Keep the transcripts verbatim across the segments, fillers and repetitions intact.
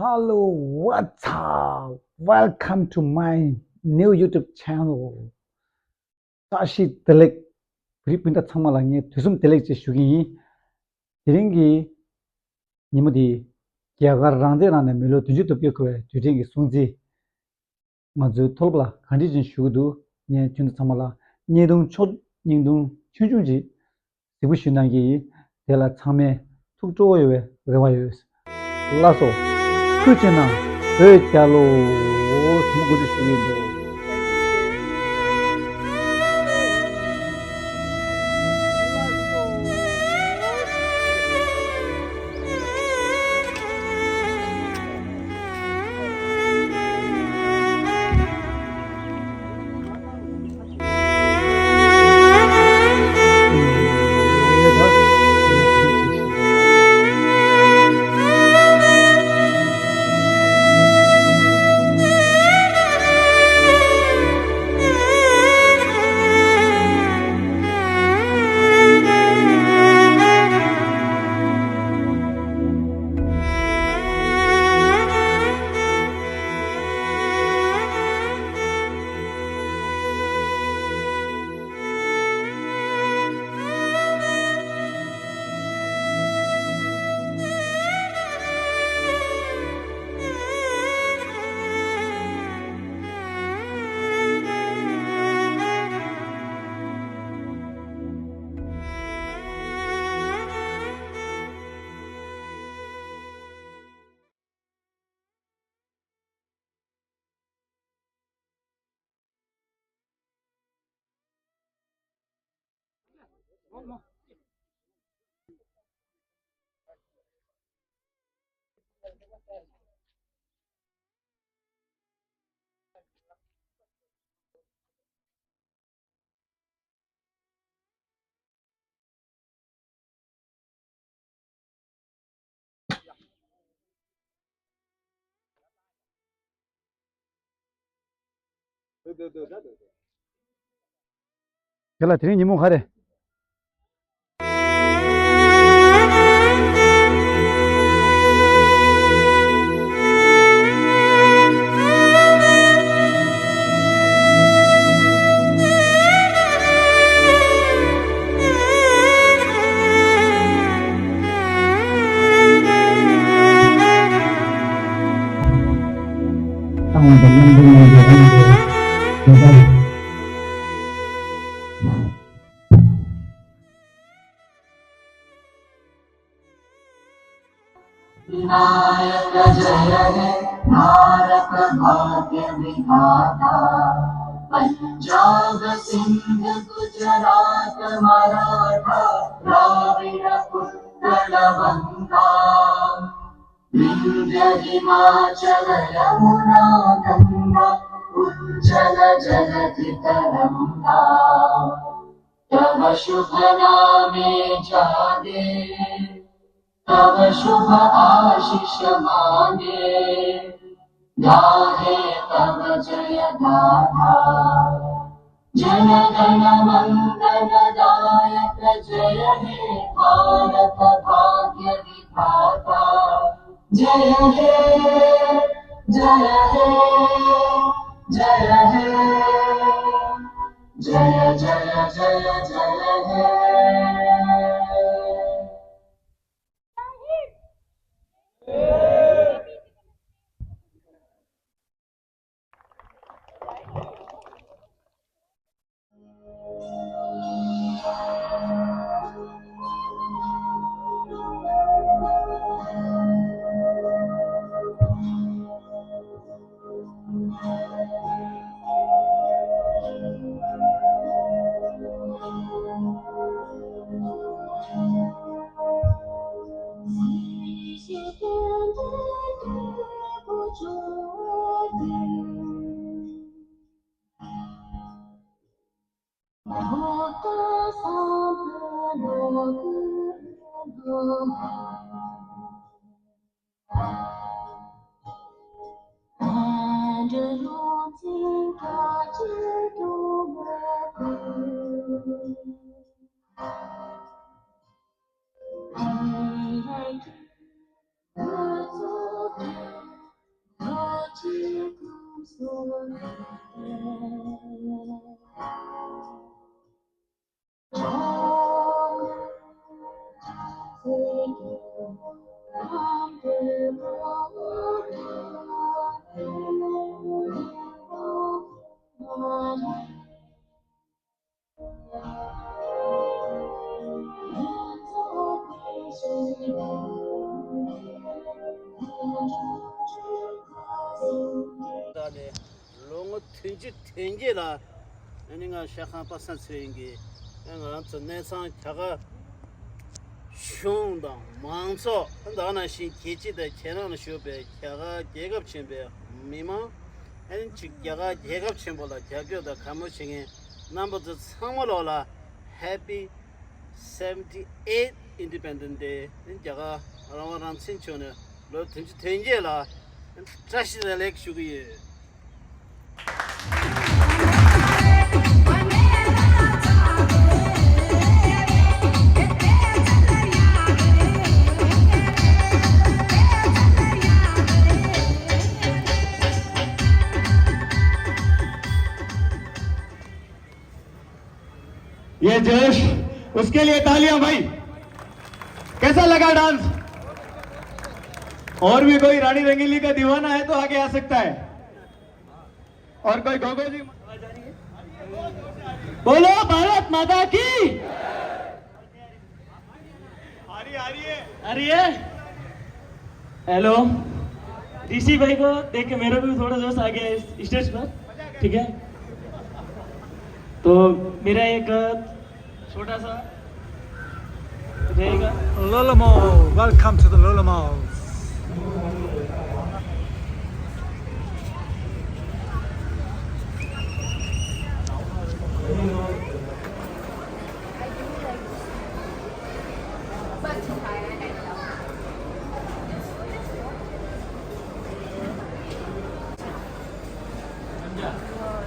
Hello, what's up? Welcome to my new YouTube channel. བཀྲ་ཤིས་བདེ་ལེགས། བོད་རིགས་སྤུན་ཟླ་ཚང་མ་ལ་ངས་དུས་གསུམ་བདེ་ལེགས་ཅེས་ཞུ་གི་ཡིན། དེ་རིང་གི་ཉིན་མོ་འདི་རྒྱ་གར་རང་བཙན་རང་ནས་མི་ལོ་བདུན་ཅུ་དོན་བརྒྱད་འཁོར་བའི་དུས་དྲན་གྱི་སྲུང་བརྩི། ང་ཚོའི་མཐོ་སློབ་ལ་གང་ཅི་ཅིག་ཞུ་གི་འདུག་ངས་ཁྱོད་ཚོ་ཚང་མ་ལ་བརྙན་ཐུང་ཆོ་བརྙན་ཐུང་ཆུང་ཆུང་ཅིག་གཟིགས་པ་ཞུ་གནང་གི་ཡིན། དེ་ལ་ཚང་མས་ཐུགས་སྤྲོ་བོ་ཡོད་པའི་རེ་བ་ཡོད། ལགས་སོ། ཐུགས་རྗེ་གནང་། བོད་རྒྱལ་ལོ། ཐུགས་སྨོན་འདུན་ཞུ་གི་འདུག་དེ་ལ་དེ་རིང་ཉིན་མོ་ག་རེ། विनायक जय हे भारत भाग्य विधाता। पंजाब सिंध गुजरात मराठा द्राविड़ उत्कल बंगा। विंध्य हिमाचल यमुना गंगा उज्जल जलधि तरंगा। तव शुभ नामे जागे, तव शुभ आशीष मांगे, गाहे तव जय गाथा। जन गण मंगल दायक जय हे भारत भाग्य विधाता। जय हे, जय हे, जय हे, जय जय जय जय हे। ད་ནི་ལོ་ངོ་བདུན་ཅུ་དོན་བརྒྱད་ལ་ཨ་ནི་ང་ཤ་ཁང་པ་སངས་ཚེ་རིང་གིས་ང་རང་ཚོ་གནས་ཚང་རྒྱ་གར་གཞུང་དང་མང་ཚོགས། ད་ནང་བཞིན་རྒྱལ་སྤྱི་དང་ཁྱེད་རང་ལ་བཞུགས་པའི་རྒྱ་གར་རྒྱལ་ཁབ་ཆེན་པོའི་མི་མང་། ཨ་ནི་ཅིག་རྒྱ་གར་རྒྱལ་ཁབ་ཆེན་པོ་ལ་རྒྱབ་སྐྱོར་དང་དགའ་མོས་བྱེད་མཁན་རྣམ་པ་ཚོ་ཚང་མ་ལོག་ལ་Happy seventy eight Independence Day། རྒྱ་གར་རང་དབང་རང་བཙན་བྱུང་ནས་ལོ་བདུན་ཅུ་དོན་བརྒྱད་ལ་བཀྲ་ཤིས་བདེ་ལེགས་ཞུ་གི་ཡོད། ये जोश, उसके लिए तालियां भाई। कैसा लगा डांस? और भी कोई रानी रंगीली का दीवाना है तो आगे आ सकता है। और कोई गोगो जी? बोलो भारत माता की। आ रही है, आ रही है। आ रही है। हेलो। डीसी भाई को देख के मेरे को भी थोड़ा जोश आ गया है इस स्टेज पर। ठीक है, तो मेरा एक छोटा सा रहेगा। Lulamo, welcome to the Lulamos.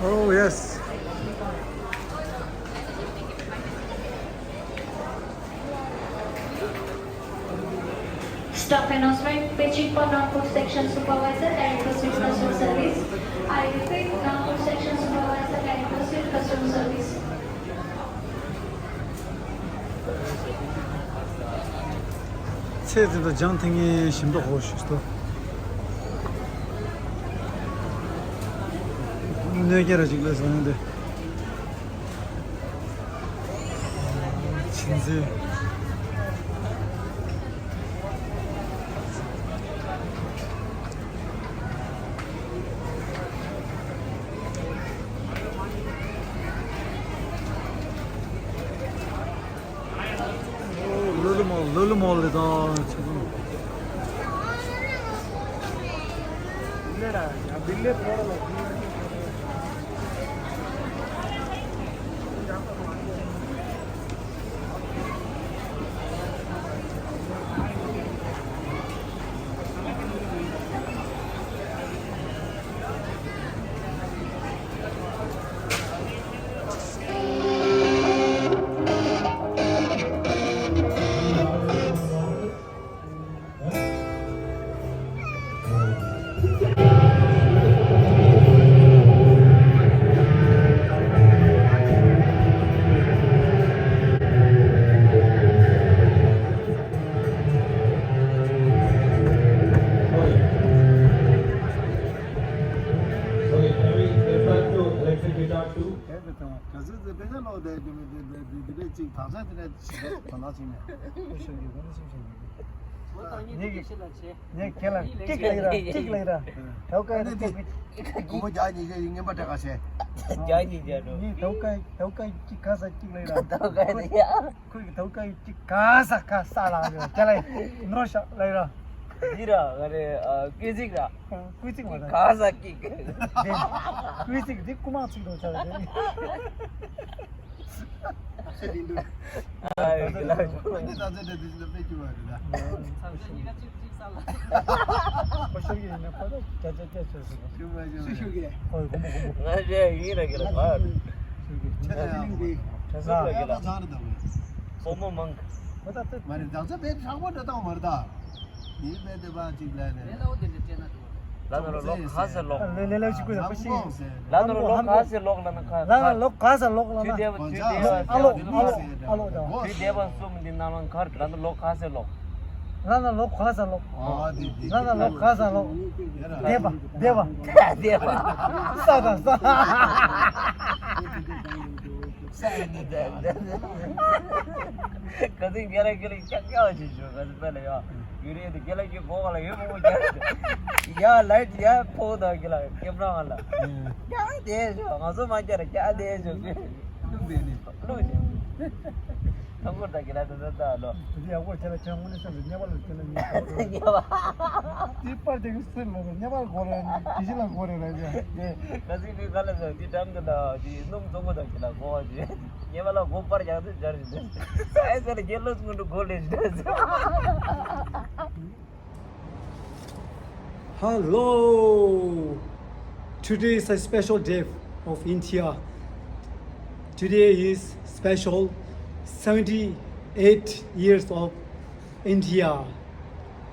Oh, yes. Staff announcement, Pechik Panakpur Section Supervisor, can you proceed with customer service? I repeat, Nagpur Section Supervisor, can you proceed with customer service? ཚེ་འཛིན་དང་ལྗང་ཐིང་ངེ་ཞིམ་ཏོག་ཧོ་ཞིག་ཏོ། གནོད་སྐྱེལ་ར་ཅིག་ལས་བཟང་ཡོང་དེ། ཆིན་ཟེ། ལོ་ལོ་མོ་ལོ་ལོ་མོ་ལེ་དང་ཆུ་ཚོད། དེ་དེ་དང་ག་ཚོད་དེ་དཔེ་ཆ་ཀློག་བསྡད་རྒྱུ་མེད་དེ་དེ་དེ་དེ་དེ་ཅིག་དག་ཆ་དེ་ནས་ཞིག་དོ་སྣང་བྱེད་ནས། ཁོ་ཤོར་གི་ཁོ་ནི་ཤིང་ཤོར་གི། ཁོ་དང་ཉིད་ཀྱི་ཁྱི་ལ་བྱེད། ངས་ཁྱེད་ལ་ཀིག་ལབ་ཡིན་ར་ཀིག་ལབ་ཡིན་ར། དའུ་ཀའི་ཀིག་ཀིག་སྒོར་མོ་བརྒྱ་ཉིས་བརྒྱ་ཡིན་ངན་པ་སྤྲད་ག་བྱས། བརྒྱ་ཉིས་བརྒྱ་འགྲོ། ངས་དའུ་ཀའི་དའུ་ཀའི་ཀིག་ག་ས་ཀིག་ལབ་ཡིན་ར། དའུ་ཀའི་དེ་ཡ། ཁོས་ཀྱི་དའུ་ཀའི་ཀིག་ག་ས་ག་ས་ལ་ཡོད་ཀྱ་ལ་ཡིན་ནོར་ཤག་ལབ་ཡིན་ར། འདི་ར་ག་རེ་ཀི་ཟིག་ར། ཀུའི་ཙིག་མ་རེད། ག་ས་ཀིག་ཀུའི་ཙིག་འདི་རྐུ་མ་ཚིག་དང་ཆ་རེད། ཨ་ཡི་ལ། ཨ་ནི་ད་ཚོད་དེ་དེ་ཚོད་དཔེ་སྐྱོ་བ་རེད་ད། ཁོ་ཤོར་གྱི་ཡིན་ན་ཁོ་ད་བརྒྱ་ཆ་བརྒྱ་ཆོད་སོང་། ཤོར་གྱི། ཁོ་གོམ་པ་གོམ་པ། ང་རེ་ཡིན་ར་གི་ལ་ང་། ཤོར་གྱི། ཁྱེད་ཚོ་ཡང་གྲོ་ཟུག་ལ་གི་ལ། ཚང་རེད་ད་མོ། སོ་མོ་མང་། ཁོ་ད་ཚོད། མ་རེད་ད་ཚོད་དཔེ་དྲག་པོ་འདྲ་བཏང་མ་རེད་ད། ཡིན་པས་དེ་བ་ཅིག་ལས་ནས། ལ་ནོར་ལོག་ག་ས་ལོག་ལེ་ལེ་ལེ་ཞིག་དགོས་ཡ་ཁོ་ཤི། ལ་ནོར་ལོག་ག་ས་ལོག་ལ་ན་ཁ། ལ་ནོར་ལོག་ག་ས་ལོག་ལ་ན། དུས་དེ་བ་དུས་དེ་བ་ཨ་ལོ་ཨ་ལོ་ཨ་ལོ་ད། དུས་དེ་བ་གསུམ་འདི་ནང་ལ་ཁར་ལ་ནོར་ལོག་ག་ས་ལོག་ལ་ན་ལོ་ག་ས་ལོ། ཨ་དེ་དེ། ལ་ན་ལོ་ག་ས་ལོ། བདེ་བ་བདེ་བ། བདེ་བ། ས་ད་ས། ས་ཡིན་ནི་བདེ་བ། ག་ཚིག་རྒན་ལགས་ཁྱེད་ལ་སྐྱག་སྐྱག་ཅིག་ཞུ། ག་ཚིག་དཔེ་ལ་ཡ། ཡུ་རེད་དེ་རྒན་ལགས་ཀྱི་གོ་ག་ལ་ཡོད་མང་པོ་རྒྱག་ཡ་ལའིཊ་ཡ་ཕོག་དང་གི་ལ་ཀེམ་ར་ང་ལ་སྐྱག་བསྡད་ཞོག་ང་ཚོ་མ་སྐྱག་ར་སྐྱག་བསྡད་ཞོག་གི། ལུག་བསྡད་ནི། ལུག་ཞིག་ཐང་གོར་དང་གི་ལ་ད་ད་ད་ལོ། དེ་ཡག་པོ་ཁྱེད་ལ་ཁྱེད་དངོས་གནས་བསམ་ཚེ་ཉེས་པ་ལ་ཁྱེད་ལ་ཉེས་པ། དེ་པར་དེ་གི་སུ་ལ་ཉེས་པ་ལ་གོ་ར་དེ་ཞིག་ལ་གོ་ར་ར་ཡ། དེ་ག་ཚིག་གི་ག་ལ་ཟ་དེ་འགྲམ་གི་ད་དེ་སྣུམ་བཙོང་གི་དང་གི་ལ་གོ་བ་དེ། ཉེ་མ་ལ་སྒོ་པར་རྒྱག་དུས་སྦྱར་བཞིན་འདུག་ཨེ་ཟེར་རྒྱལ་ལོ་སྔོན་འགྲོ་སྒོ་ལས་བཞིན་འདུག Hello. Today is a special day of India. Today is special seventy-eight years of India.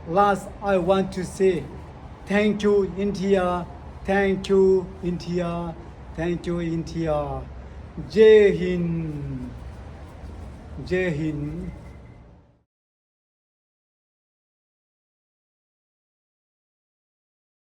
Last, I want to say thank you, India. Thank you, India. Thank you, India. Jai Hind. Jai Hind.